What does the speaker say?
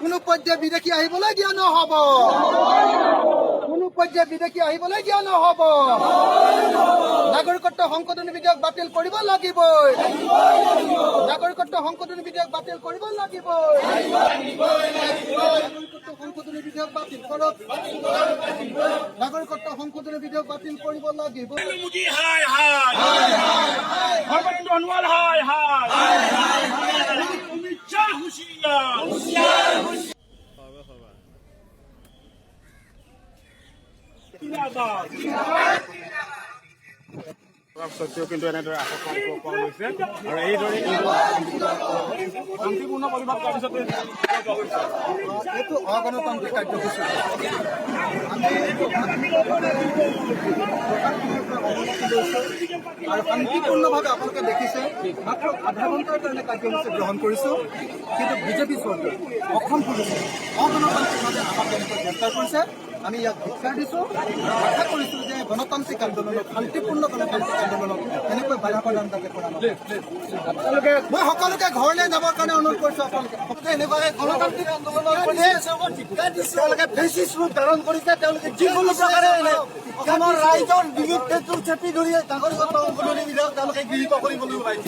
কোনো পৰ্যায়ে বিদেশী আহিবলৈ দিয়া নহ'ব। কোনো পৰ্যায়ে বিদেশী আহিবলৈ দিয়া নহ'ব। নাগৰিকত্ব সংশোধনী বিধেয়ক বাতিল কৰিব লাগিবই। নাগৰিকত্ব সংশোধনী বিধেয়ক বাতিল কৰিব লাগিবই। নাগৰিকত্ব সংশোধনী বিধেয়ক বাতিল কৰক। নাগৰিকত্ব সংশোধনী বিধেয়ক বাতিল কৰিব লাগিব। মোদী হায় হায়! সৰ্বানন্দ সোণোৱাল হায় হায়! অমিত শ্বাহ হুঁচিয়াৰ! জিন্দাবাদ! সত্ত্বেও কিন্তু এনেদৰে আটক কৰিব পৰা গৈছে আৰু এইদৰে শান্তিপূৰ্ণ প্ৰতিবাদ কৰাৰ পিছতে এইটো অগণতান্ত্ৰিক কাৰ্যসূচী। আমি প্ৰশাসনৰ পৰা অনুমতি লৈছোঁ আৰু শান্তিপূৰ্ণভাৱে আপোনালোকে দেখিছে, মাত্ৰ আধা ঘণ্টাৰ কাৰণে কাৰ্যসূচী গ্ৰহণ কৰিছোঁ। কিন্তু বিজেপি চৰকাৰে, অসম পুলিচে অগণতান্ত্ৰিকভাৱে আমাক এনেকৈ গ্ৰেপ্তাৰ কৰিছে। আমি ইয়াক ধিক্কাৰ দিছোঁ আৰু আশা কৰিছোঁ যে গণতান্ত্ৰিক আন্দোলনক, শান্তিপূৰ্ণ গণতান্ত্ৰিক আন্দোলনক এনেকৈ বাধা প্ৰদান যাতে কৰা নহয়। মই সকলোকে ঘৰলৈ যাবৰ কাৰণে অনুৰোধ কৰিছোঁ। আপোনালোকে এনেকুৱাকে গণতান্ত্ৰিক আন্দোলনৰ তেওঁলোকে ফেচিষ্ট ৰূপ ধাৰণ কৰিছে। তেওঁলোকে যিকোনো প্ৰকাৰে অসমৰ ৰাইজৰ ডিঙিত টেঁটু চেপি ধৰি নাগৰিকত্ব সংশোধনী বিধেয়ক তেওঁলোকে গৃহীত কৰিবলৈ ওলাইছে।